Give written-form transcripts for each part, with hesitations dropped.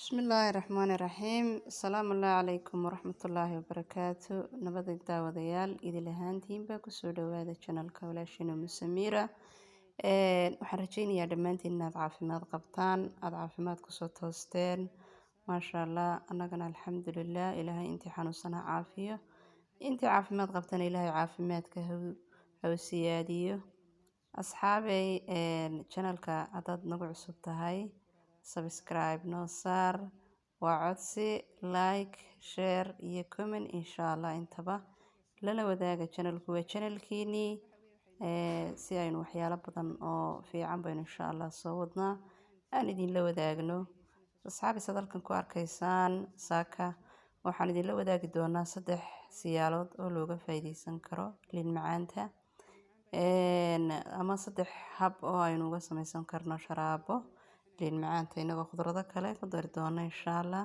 Bismillaahi Raxmaani Raxiim. Asalaamu calaykum waraxmatullaahi wabarakaatu. Nabada daawadayaal, idil ahaantiinba kusoo dhawaada channelka walaashiina Musamira. Waxaan rajeynayaa dhammaantiin inaad caafimaad qabtaan, aada caafimaad kusoo toosteen. Maasha Allah, annagana alxamdulilah. Ilaahay intii xanuunsan ha caafiyo, intii caafimaad qabtana Ilaahay caafimaadka ha u siyaadiyo. Asxaabey, channelka haddaad nagu cusub tahay, subscribe noo saar, waa codsi. Like, share iyo comment insha Allah intaba lala wadaaga. Channelku waa channelkiinii, si aynu waxyaalo badan oo fiican baynu insha Allah soo wadnaa aan idinla wadaagno. Asxaabi, saad halkan ku arkaysaan, saaka waxaan idinla wadaagi doonaa saddex siyaalood oo looga faa'iideysan karo liin macaanta, ama saddex hab oo aynu uga sameysan karno sharaabo liin macaanta, inagoo khudrado kale ku dari doono insha Allah.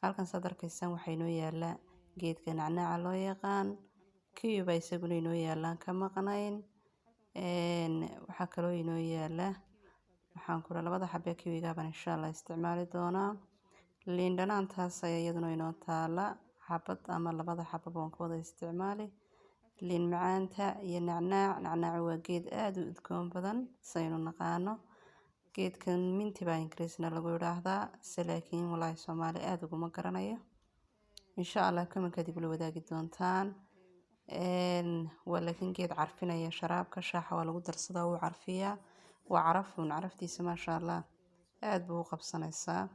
Halkan saad arkaysaan waxaa inoo yaala geedka nacnaaca loo yaqaan, kiwi baa isaguna inoo yaalaan ka maqnayn. Waxaa kaloo inoo yaala, waxaan kula labada xabee kiwiga baan insha Allah isticmaali doonaa. Liin dhanaantaas ayaa iyaduna inoo taala, xabad ama labada xababa waan ku wada isticmaali. Liin macaanta iyo nacnaac. Nacnaacu waa geed aada u udgoon badan saynu naqaano. Geedkan minti baa Ingiriisna lagu yidhaahdaa se, laakiin walaahi Soomaali aada uguma garanayo. Insha Allah commenkaad igula wadaagi doontaan. Waa laakiin geed carfinaya sharaabka, shaaxa waa lagu darsadaa, wuu carfiyaa, waa carafun, caraftiisa maasha Allah aada buu u qabsanaysaa.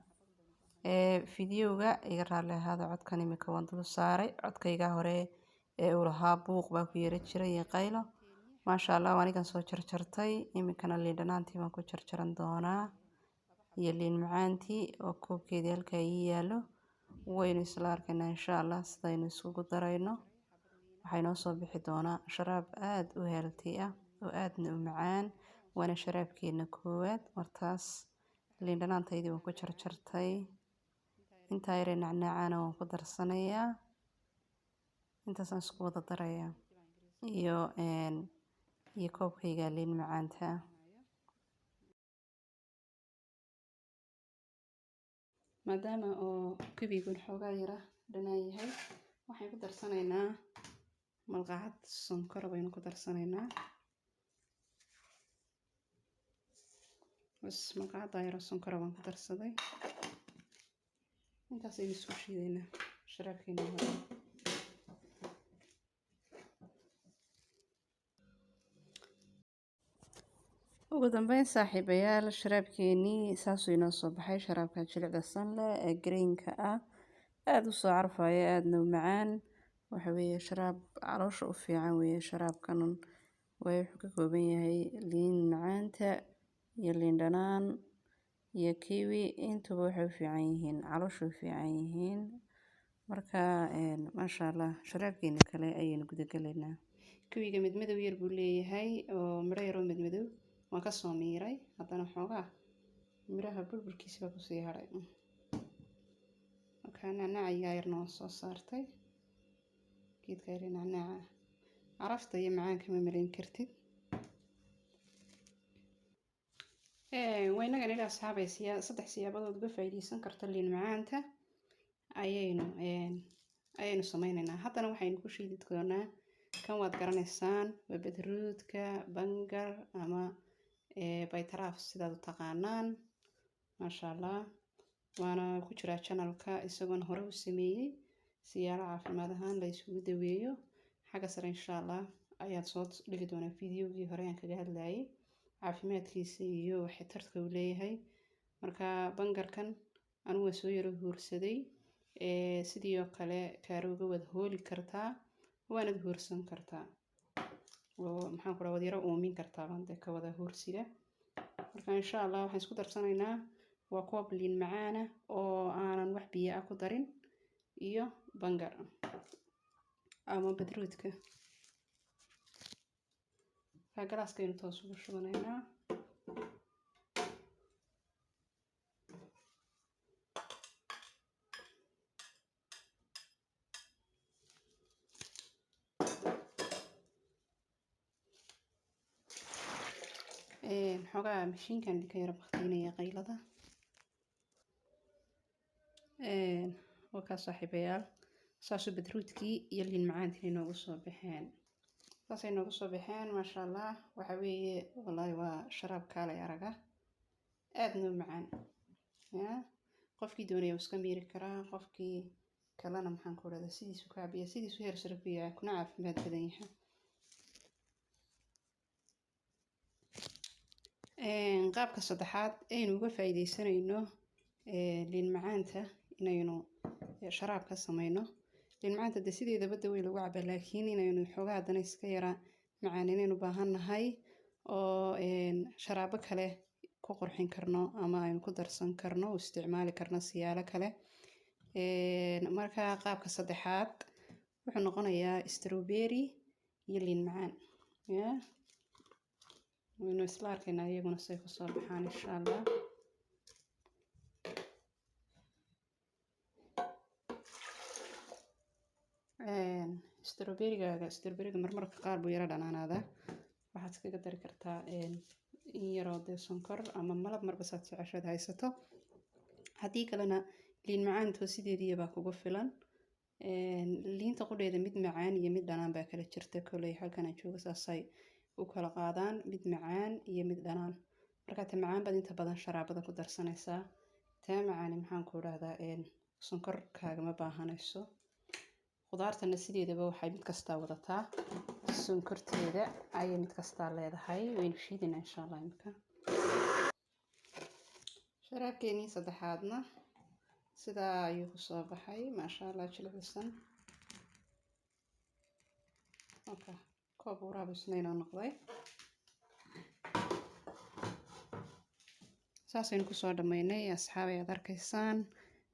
Fideoga iga raalli ahaada, codkan imika waan dul saaray codkayga hore ee uu lahaa, buuq baa ku yara jiray iyo qaylo. Maasha Allah, anigan soo jarjartay. Iminkana liin dhanaantii baan ku jarjaran doonaa iyo liin macaantii oo koobkeedii halkaa ii yaalo. Waynu isla arkaynaa insha Allah sidaynu isugu darayno. Waxaa inoo soo bixi doonaa sharaab aada u healthy ah oo aadna u macaan, waana sharaabkeena koowaad. Martaas liin dhanaantaydii waan ku jarjartay, intaa yaree nacnaacana waan ku darsanayaa, intaasaan isku wada darayaa iyo koobkayga liin macaanta. Maadaama oo kiwigun xoogaa yara dhanaan yahay, waxaan ku darsanaynaa malqacad sonkor baynu ku darsanaynaa. Bas, malqacadda yaro sonkora baan ku darsaday. Intaas aynu isku shiidaynaa sharaabkeena hore. Ugu dambeyn saaxiibayaal, sharaabkeenii saasuu inoo soo baxay. Sharaabka jilicda san leh ee greenka ah, aada u soo carfaya, aadna u macaan. Waxa weeye sharaab caloosha u fiican weeye sharaabkan, waayo wuxuu ka kooban yahay liin macaanta iyo liin dhanaan iyo kiwi. Intuba waxay u fiican yihiin caloosha, u fiican yihiin. Marka maasha Allah, sharaabkeena kale ayaynu gudagalaynaa. Kiwiga midmadow yar buu leeyahay oo midho yaroo midmadow waan kasoo miiray, haddana xoogaa midhaha burburkiisa baa kusii haray. Marka nacnaacigaa yarna waan soo saartay, geedka yare nacnaaca, carafta iyo macaanka ma malayn kartid. Waynagan ila asxaabay saddex siyaabadood uga faa'iideysan karta liin macaanta ayaynu sameyneynaa. Haddana waxaynu ku shiidi doonaa kan waad garanaysaan, waa beetroodka, bangar ama baytaraaf sidaad u taqaanaan. Maasha Allah, waana ku jiraa channelka isagoona hore u sameeyey siyaalo caafimaad ahaan la isugu daweeyo. Xagga sare insha Allah ayaad soo dhigi doonaa fideogii hore aan kaga hadlayay caafimaadkiisa iyo waxtarka uu leeyahay. Marka bangarkan anigu waan soo yaro huursaday. Sidii oo kale kaarooga waad hooli kartaa, waanad huursan kartaa, oo maxaan ku dhaha, waad yaro uumin kartaa baan dee ka wada huursiga. Marka insha Allah waxaan isku darsanaynaa waa koob liin macaana oo aanan wax biyo ah ku darin iyo bangar ama beetroodka. Marka galaaskaynu toos ugu shubanaynaa. Xoogaa mashiinkan idinka yara baktiinaya qaylada. Waa kaa saaxiibayaal, saasuu beetroot-kii iyo liin macaantii inoogu soo baxeen, saasay noogu soo baxeen, maasha Allah. Waxa weeye wallaahi waa sharaab kaalay araga, aadna u macaan. Ya qofkii doonaya wuu iska miiri karaa, qofkii kalena maxaan ku rahdaa sidiisu ka cabiya, sidiisu heer sare ku yahay, kuna caafimaad badan yahay. Qaabka saddexaad aynu uga faa'iidaysanayno liin macaanta inaynu sharaab ka sameyno. Liin macaanta dee sideedaba daweyn lagu cabaa, laakiin inaynu xoogaa haddana iska yara macaan inaynu baahan nahay oo sharaabo kale ku qurxin karno ama aynu ku darsan karno u isticmaali karno siyaalo kale. Marka qaabka saddexaad wuxuu noqonayaa strawberry iyo liin macaan. Ya waynu isla arkaynaa iyaguna say kusoo baxaan insha Allah. Strawberrygaaga, strawberryga marmarka qaar buu yara dhanaanaadaa, waxaad iskaga dari kartaa in yaroo dee sonkor ama malab, marba saad jeceshaad haysato. Haddii kalena liin macaanto sideediiya baa kugu filan. Liinta qudheeda mid macaan iyo mid dhanaan baa kala jirta. Koley halkan aan joogo saasay u kala qaadaan, mid macaan iyo mid dhanaan. Marka ta macaan baad inta badan sharaabada ku darsanaysaa. Taa macaani maxaan ku dhahdaa sonkor kaagama baahanayso. Khudaartana sideedaba waxay mid kastaa wadataa sonkorteeda ayay mid kastaa leedahay. Waynu shiidaynaa insha Allah. Imika sharaabkeenii saddexaadna sidaa ayuu kusoo baxay, maasha Allah, jilicsan. Okay, koob waraab isna inoo noqday. Saasaynu kusoo dhammaynay asxaabay. Aad arkaysaan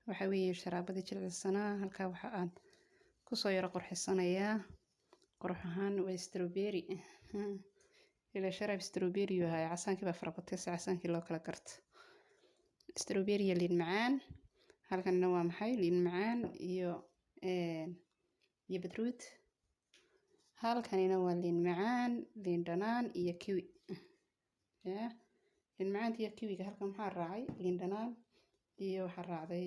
waxa weeye sharaabadii jilicsanaa. Halkaa waxa aad kusoo yaro qurxisanayaa qurux ahaan waa strawberry, ila sharaab strawberry uu ahaa, casaankii baa farabatay si casaankii loo kala garto. Strawberry iyo liin macaan. Halkanina waa maxay? Liin macaan iyo beetroot. Halkanina waa liin macaan, liin dhanaan iyo kiwi. Ya liin macaanta iyo kiwiga. Halkan maxaa raacay? Liin dhanaan iyo waxaa raacday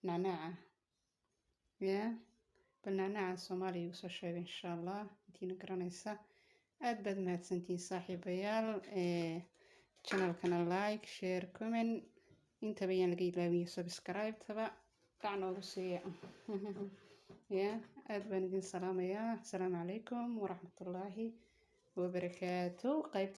nacnaaca. Ya bal nacnaaca Soomaaliya igu soo sheegay insha Allah intiina garanaysa. Aad baad mahadsantihiin saaxiibayaal. Channelkana like, share, comment intaba yaan laga ilaawiyo, subscribe taba dhac noogu siiya. Ya aad baan idin salaamayaa. Asalaamu calaykum waraxmatullaahi wabarakaatu. Qayb.